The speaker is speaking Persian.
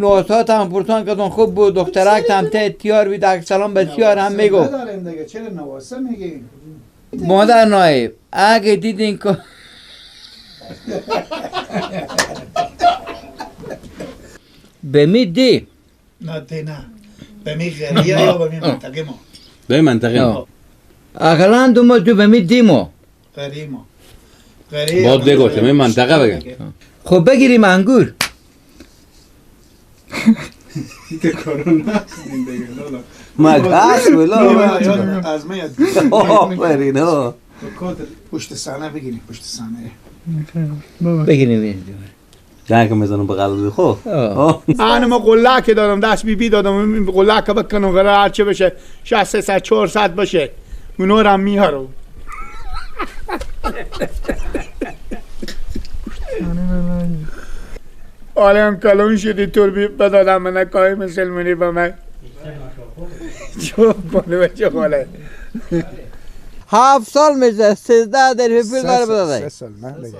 نواسات هم پرسان کردن خوب بود، دخترک هم ته تیار بید، سلام بسیار هم میگو. نداریم دیگه، چرا نواسه میگیم؟ مادر نایب اگه دیدین که به می دی نه دی نه به می غریه یا به می منطقه ما؟ به منطقه ما اقلا دو ما تو به می دی ما غری ما غریه. باید بگو که می منطقه بگم. خب بگیریم انگور. مگه ولا از من یاد آفرین ها. پشت صحنه بگیریم، پشت صحنه بگیریم. جنگ که میزنم به قلبی خب. انا ما قله که دادم دست بی بی دادم قله که بکنم قرار هرچه بشه 600 400 باشه اونو رو میارم. آره کلون شدی طور بی بدادم من کای مسلمانی با من چون کنه بچه خاله. 7 سال میشه 13 در پول داره بداده. 3 سال نه دیگه.